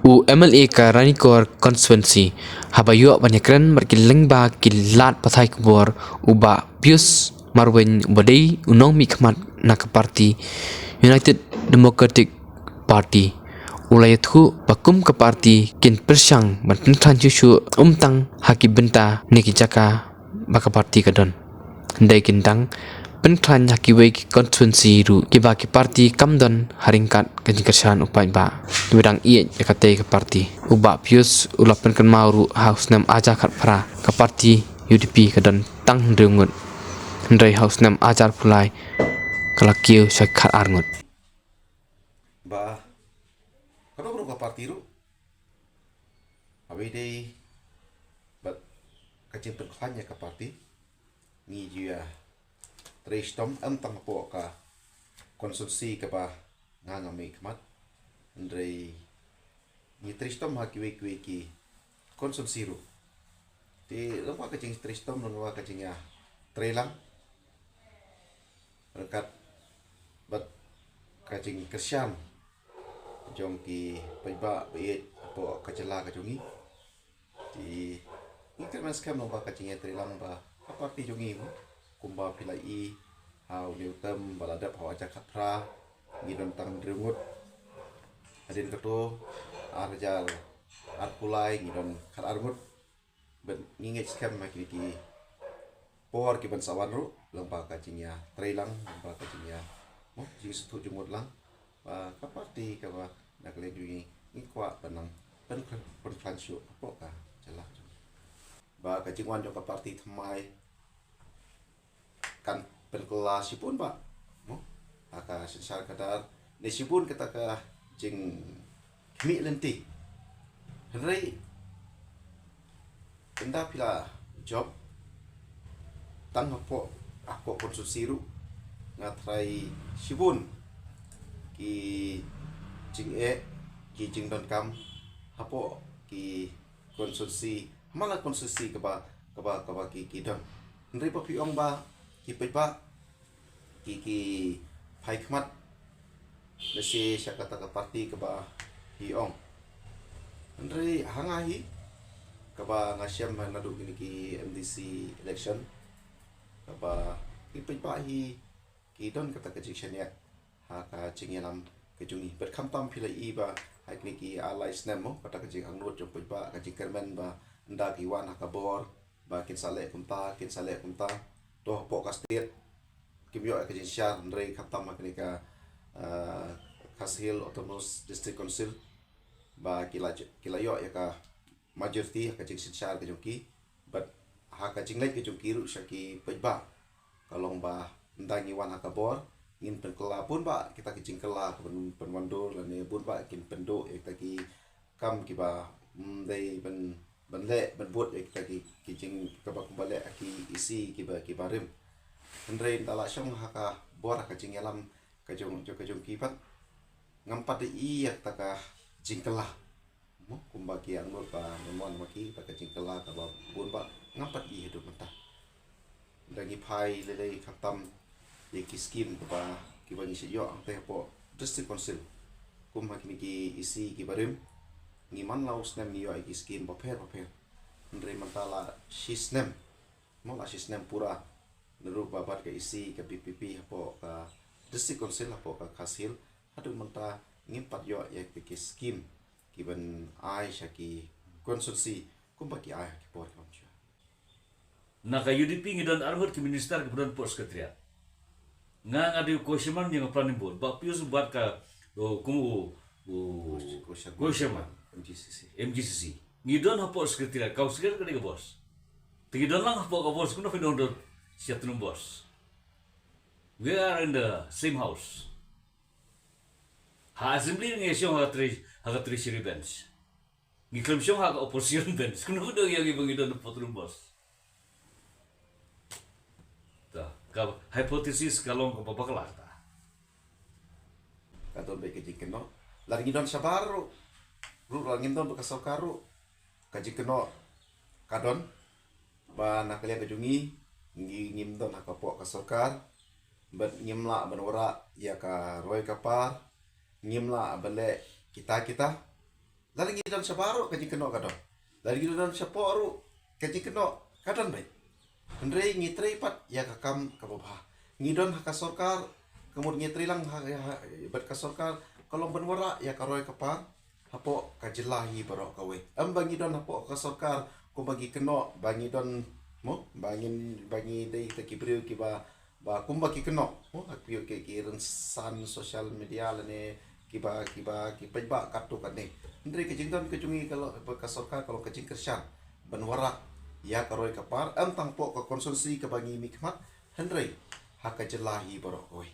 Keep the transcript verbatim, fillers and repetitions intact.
U M L A ka Ranikor Constituency, haba ïoh ban ïakren bad ki lyngba ki lad pathai khubor, u Bah Pius Marwein uba dei u nongmihkhmat na ka parti United Democratic Party, u la ïathuh ba kum ka parti kin pyrshang ban pynkhlaiñ shuh shuh, ym tang ha ki bynta ne ki jaka ba ka parti ka don, hynrei kin dang pynkhlaiñ ha kiwei ki constituency ruh kiba ki parti kam don, ha ryngkat ka jingkyrshan u paidbah kiba dang ïeit ïa katei ka parti. U Bah Pius u la pynkynmaw ruh, ha u snem arhajar khatphra ka parti U D P ka don tang hynriew ngut, hynrei ha u snem arhajar arphew lai ka la kiew sha khatar ngut. Ba ka dong ruh ka parti ruh, haba ïadei bad ka jingpynkhlaiñ ïa ka parti, ngi ju ïa trei shitom, ym tang hapoh ka constituency kaba nga nga mihkhmat, hynrei ngi trei shitom ha kiwei kiwei ki constituency ruh. Te lyngba ka jingtrei shitom, lyngba ka jingïatreilang ryngkat bad ka jingkyrshan jong ki paidbah ba ïeit hapoh ka jylla ka jong ngi. Te ngi kyrmen skhem lyngba ka jingïatreilang ba ka parti jong ngi, kumba phi la i ha une u term ba la dep, ha u arhajar khatphra ngi don tang hynriew ngut, hadien kato arhajar arphew lai ngi don khatar ngut. Bad ngi ngeit skhem ha kine ki por kiban sa wan ruh, lyngba ka jingïatreilang, lyngba ka jingïa, mo, jingsngewthuh jingmut lang, ba ka parti kaba na ka liang jong ngi, ngi kwah ban nang pyn, pynkhlaiñ shuh hapoh ka jylla jong ngi. Ba ka jingwan jong ka parti thymmai kan pynkylla shibun bah, mo, ha ka synshar khadar, ne shibun kata ka jingkhmih lynti. Hynrei ynda phi la jop tang hapoh, hapoh constituency ruh, nga tharai shibun ki jingeh, ki jingdonkam hapoh ki constituency, ha man la constituency kaba, kaba, kaba ki, ki don. Hynrei ba phi ong ba ki paidbah ki, ki phai khmat lehse sha kata ka parti kaba phi ong. Hynrei ha nga hi, kaba nga shem ha naduh kine ki M D C election, kaba ki paidbah hi ki don kata ka jingshaniah ha ka jingïalam ka jong ngi. Bad khamtam phi la i ba ha kine ki ar lai snem, mo, kata ka jingangnud jong paidbah, ka jingkyrmen ba ynda ki wan ha ka bor ba kin sa leh kumta, kin sa leh kumta. To hapoh ka state kim ïoh ka jingshar, hynrei khamtam ha kane ka, ah, Khasi Hills Autonomous District Council ba ki la, ki la ïoh ïa ka majority ha ka jingsynshar ka jong ki. Bad ha ka jingleit ka jong ki ruh sha ki paidbah, ka long ba ynda ngi wan ha ka bor, ngin pynkylla bun bah kita ki jingkylla ka ban pynwandur, lane bun bah kin pynduh ïa kita ki kam kiba, mm, dei ban, ban leh, ban bud ïa kita ki, ki jing kaba kumba leh ha ki E C kiba, kiba rim. Hynrei ynda la shong ha ka bor, ha ka jingïalam ka jong, jong, ka jong ki pat, ngam pat da i ïa kata ka jingkylla. Mo, kumba ki angnud ba mon mon ma ki, kata ka jingkylla kaba bun bah ngam pat i haduh mynta. Ynda ngi phai lei lei khamtam ïa ki scheme kaba, kiba ngi shu ïoh hangtei hapoh District Council, kum ha kine ki E C kiba rim, ngi man la u snem ngi ïoh ïa ki scheme bapher bapher. Hynrei mynta la shi snem, mo, la shi snem pura, naduh ba bat ka E C ka V P P hapoh ka District Council hapoh ka Khasi Hills, haduh mynta ngim pat ïoh ïa ki, ki scheme kiban ai sha ki constituency kumba ki ai ha ki por ki wan shuwa. Na ka U D P ngi don arngut ki minister kiba don hapoh Secretariat. Nga, nga dei u co-chairman jong ka planning board. Bah Pius u bat ka, u, kum u, u, co-chairman. Co-chairman. M G C C. M G C C. Ngi don hapoh Secretariat, ka u Secretariat ka dei ka boss. Te ngi don lang hapoh ka boss, kumno phin ong don sha tnum boss. We are in the same house. Ha assembly ngi shong ha ka tre-, ha ka treasury bench. Ngi khlem shong ha ka opposition bench. Kumno kumno ïa ngi ba ngi don hapoh tnum boss. Ta, ka hypothesis ka long kaba bakla ta. Ka don beit ka jingkynnoh. Lada ngi don shabar ruh, ruh lada ngim don bad ka sorkar ruh, ka jingkynnoh ka don. Ba na ka liang ka jong ngi, ngi ngim don ha ka pok ka sorkar. Bad ngim lah ban wanrah ïa ka roi ka par. Ngim lah ban leh kita kita. Lada ngi don shabar ruh ka jingkynnoh ka don. Lada ngi don shapoh ruh ka jingkynnoh ka don beit. Hynrei ngi trei pat ïa ka kam kaba bha. Ngi don ha ka sorkar, ka mut ngi trei lang ha, ha, bad ka sorkar ka long ban wanrah ïa ka roi ka par hapoh ka jylla hi baroh kawei. Em ba ngi don hapoh ka sorkar kumba ngi kynnoh ba ngi don mo ba ngin ba ngi dei kita ki briew kiba ba kumba ki kynnoh mo ha ki ki, ki rynsan social media lane kiba kiba ki paidbah katto katne. Hynrei ka jingdon ka jong ngi ka long, ka sorkar ka long ka jingkyrshan ban wanrah ïa ka roi ka par em tang hapoh ka constituency kaba ngi mihkhmat hynrei ha ka jylla hi baroh kawei.